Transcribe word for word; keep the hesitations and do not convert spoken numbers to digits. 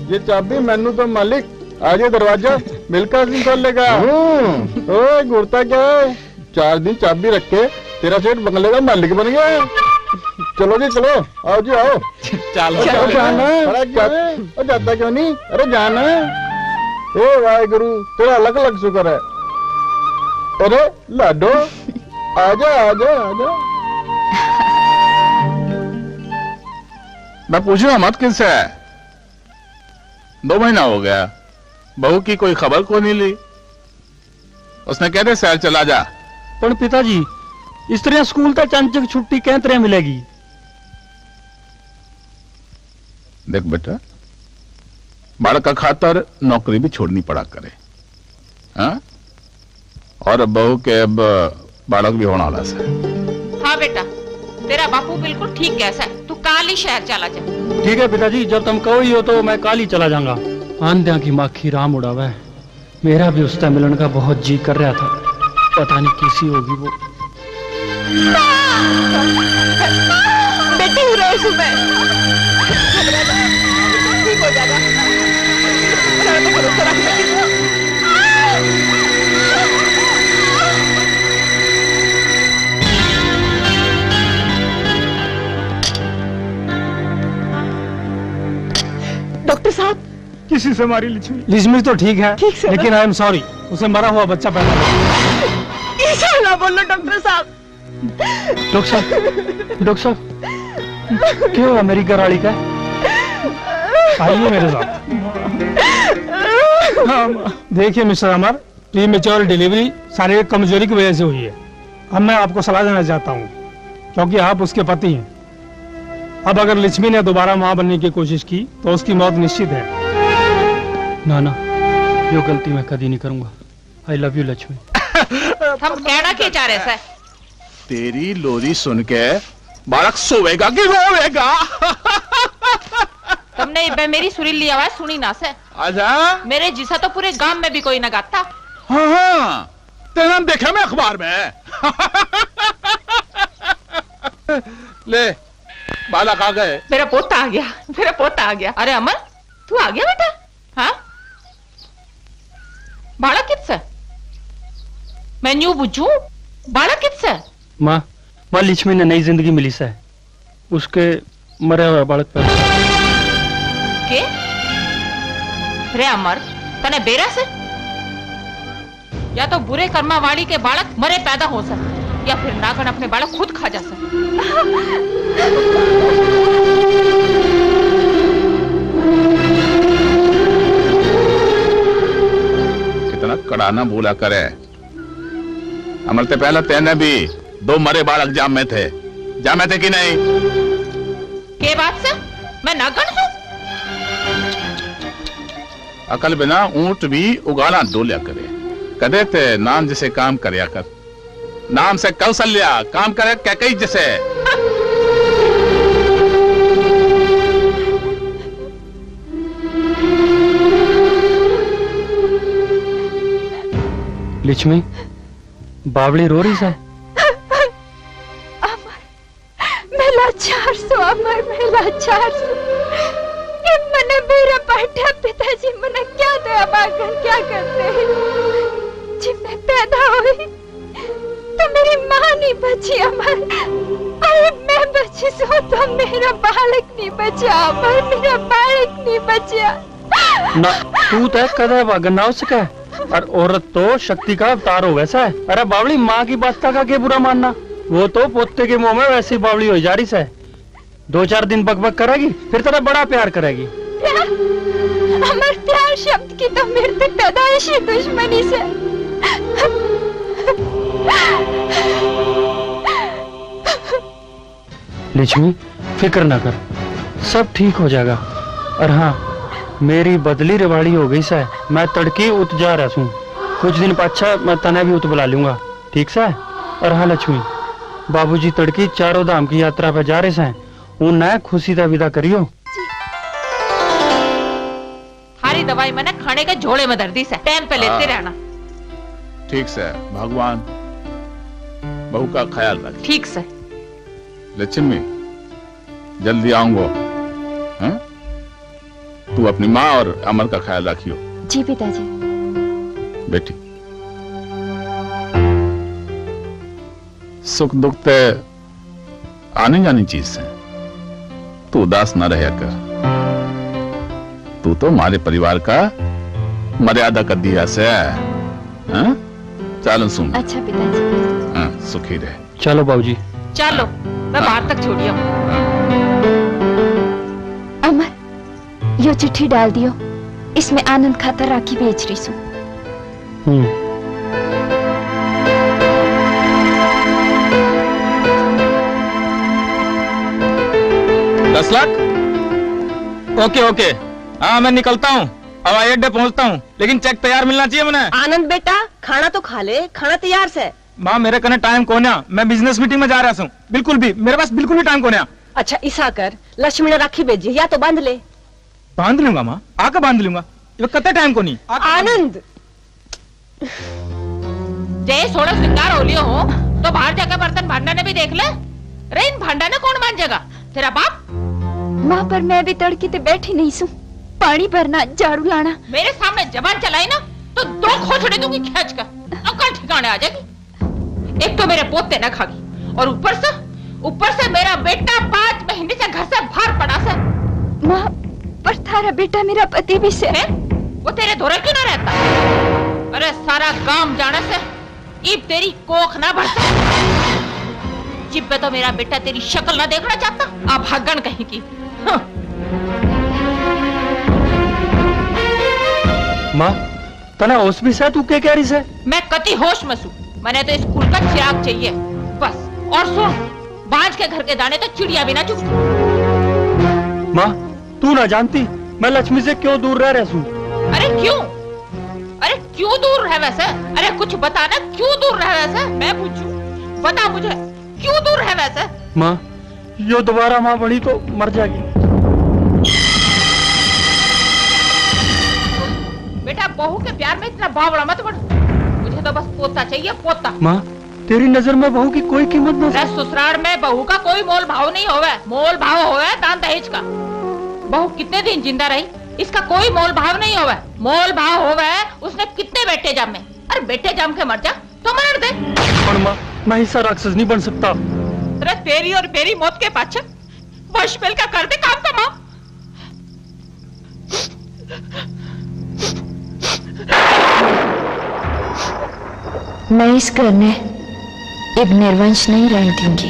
ये चाबी मैनू तो मालिक, आज ये दरवाजा मिलका सिंह खोल लेगा। हम्म। ओए, घूरता क्या है? चार दिन चाबी रख के तेरा सेठ बंगले का मालिक बन गया है। चलो जी, चलो, आओ जी, आओ। चलो। अरे जाना, खड़ा क्यों है? अरे जाता क्यों नहीं? अरे जाना। ए वाहेगुरु, तेरा अलग अलग शुक्र है। अरे लाडो, आजा, आजा, आजा। मैं पूछूंगा मत किससे। दो महीना हो गया, बहू की कोई खबर को नहीं ली। उसने कह दे शहर चला जा। पण पिताजी, इस तरह स्कूल तक चांचक छुट्टी कै तरह मिलेगी? देख बेटा, बालक का खातर नौकरी भी छोड़नी पड़ा करे, हाँ? और बहू के अब बालक भी होने वाला से। हाँ बेटा, तेरा बापू बिल्कुल ठीक कह से, तू काल ही शहर चला जा। ठीक है पिताजी, जब तुम कहो ही हो तो मैं काल ही चला जाऊंगा। आंध्या की माखी राम उड़ावे। मेरा भी उससे मिलन का बहुत जी कर रहा था, पता नहीं कैसी होगी वो। बेटी, रो सुबह ठीक हो जाएगा। डॉक्टर साहब, किसी से मारी लिछमी? लिछमी तो ठीक है, ठीक से लेकिन ना? I am sorry, उसे मरा हुआ बच्चा पैदा हुआ। ऐसा ना बोलो डॉक्टर साहब। डॉक्टर साहब, डॉक्टर साहब, क्या हुआ मेरी घरवाली का? आइए मेरे साथ। हाँ, माँ। देखिए मिस्टर अमर, प्रीमेच्योर डिलीवरी शारीरिक कमजोरी की वजह से हुई है। अब मैं आपको सलाह देना चाहता हूँ, क्योंकि आप उसके पति हैं। अब अगर लिछमी ने दोबारा माँ बनने की कोशिश की तो उसकी मौत निश्चित है। ना ना, यो गलती मैं कदी नहीं करूंगा। I love you Lakshmi. हम कहना के चाह रहे सर? तेरी लोरी सुन के बालक सोवेगा कि रोवेगा? तुमने इब्बे मेरी सुरीली आवाज सुनी ना से? अच्छा। मेरे जिसा तो पूरे गांव में भी कोई ना गाता। हाँ, हाँ, तेरा नाम देखा मैं अखबार में। ले, बालक आ गए। मेरा पोता आ गया, मेरा पोता आ गया। अरे अमर, तू आ गया बेटा? हाँ, बालक कित से? मैं न्यू बुझू, बालक कित से? माँ, माँ, लिछमी ने नई जिंदगी मिली से, उसके मरे हुए बालक पर। के? रे अमर, तने बेरा से? या तो बुरे कर्मा वाली के बालक मरे पैदा हो सक, या फिर नागण अपने बालक खुद खा जा सक। इतना कड़ा ना बोला करे। अमर ते पहले तेने भी दो मरे बालक जामे थे, जामे थे कि नहीं? के बात से? मैं नागण सूं? अकल बिना ऊंट भी उगाला डोल्या करे। कदे ते नाम जैसे काम करया कर। नाम से कौशल्या, काम करे कैकई जैसे। लिछमी, बावली रो रही से? मैं लाचार सूं अमर, मैं लाचार सूं। ये मने बेरा पाठा पिताजी मने क्या दया मांगन क्या करते हैं? जी मैं पैदा हुई तो मेरी माँ नहीं बची अमर, और मैं बची सूं तो मेरा बालक नहीं बचा अमर, मेरा बालक नहीं बचा। ना, तू तय कदे भागन ना उसके। और औरत तो शक्ति का अवतार हो वैसा है। अरे बावली, माँ की बात का के बुरा मानना, वो तो पोते के मुंह में वैसी बावली हो जा रही से। दो चार दिन बकबक करेगी, फिर तेरा बड़ा प्यार करेगी। प्यार? अमर, प्यार शब्द की तो मेरे ते पैदाइशी दुश्मनी से। लिछमी, फिक्र ना कर, सब ठीक हो जाएगा। और हाँ, मेरी बदली रिवाड़ी हो गई से, मैं तड़की उत जा रहा सूं। कुछ दिन पाछा मैं तने भी उत बुला लूंगा, ठीक से? और हाँ लक्ष्मी, बाबूजी तड़की चारों धाम की यात्रा पे जा रहे से, उन्हें खुशी से विदा करियो। थारी दवाई मैंने खाने के झोले में धर दी से, टाइम पे लेते हाँ। रहना। ठीक से, भगवान बहू का ख्याल रख। ठीक से। लक्ष्मी, जल्दी आऊंगा, हाँ? तू अपनी माँ और अमर का ख्याल रखियो। जी पिताजी। बेटी, सुख दुख ते आनी जानी चीज से, तू उदास ना रहा कर। तू तो हमारे परिवार का मर्यादा कर दिया से, हाँ? चल सुन। अच्छा पिताजी। हाँ, सुखी रहे। चलो बाबूजी। चलो, मैं हाँ। बाहर तक छोड़िया। अमर, यो चिट्ठी डाल दियो, इसमें आनंद खातर राखी भेज रही सूं। हम्म। दस लाख? Okay, okay. हाँ, मैं निकलता हूँ, हवाई अड्डे पहुँचता हूँ, लेकिन चेक तैयार मिलना चाहिए मने। आनंद बेटा, खाना तो खा ले, खाना तैयार से। माँ, मेरे कने टाइम कोन्या, मैं बिजनेस मीटिंग में जा रहा हूँ। बिल्कुल भी, मेरे पास बिल्कुल भी टाइम कोन्या। अच्छा, इसा कर, लक्ष्मी ने राखी भेजी, या तो बांध ले। बांध लूंगा माँ, आके बांध लूंगा। ये कत्ते टाइम कोनी। आके बांध आनंद। जय सोलह श्रृंगार हो लियो हो, तो बाहर जाकर बर्तन भांडा ने भी देख ले। रे, इन भांडा ने कौन मांजेगा? तेरा बाप? माँ, पर मैं भी तड़की ते बैठी नहीं सूं। पानी भरना, झाड़ू लाना। मेरे सामने जबान चलाई ना, तो दो खोचड़े दूंगी खींच कर। अकल ठिकाने आ जाएगी। एक तो मेरे पोते ना खागी, और ऊपर से, ऊपर से मेरा बेटा पाँच महीने से घर से बाहर पड़ा से। माँ, पर थारा बेटा मेरा पति भी से। फिर वो तेरे धोरे क्यों ना रहता? अरे, सारा गांव जाने से इब तेरी कोख ना भर से। जिब पे तो मेरा बेटा तेरी शक्ल ना देखना चाहता, अभागन कहीं की। हाँ। माँ, तने होश भी से, तू के कह रही से? मैं कति होश में सूं, मैंने तो इस कुल का चिराग चाहिए, बस। और सुन, बांझ के घर के दाने तो चिड़िया भी ना चुगती। माँ, तू ना जानती, मैं लक्ष्मी से क्यों दूर रह रहा सूं। अरे क्यों? अरे क्यों दूर रह वैसे? अरे कुछ बता ना, क्यों दूर रह वैसे? मैं पूछूं, बता मुझे, क्यों दूर रह वैसे? माँ, यो दोबारा माँ बनी तो मर जाएगी। बेटा, बहू के प्यार में इतना बावला मत बन। मुझे तो बस पोता चाहिए, पोता। माँ, तेरी नजर में बहू की कोई कीमत ना। अरे ससुराल में बहू का कोई मोल भाव नहीं होवे। मोल भाव होवे दान दहेज का। बहू कितने दिन जिंदा रही, इसका कोई मोल भाव नहीं होवे। मोल भाव होवे उसने कितने बेटे जामे। अरे बेटे जाम के मर जा, तो मरण दे। पण माँ, मैं ऐसा राक्षस नहीं बन सकता। अरे तेरी और मेरी मौत के पाछे वंशवेल का कर दे काम का माँ। मैं इस घर में इब निर्वंश नहीं रहन दूंगी।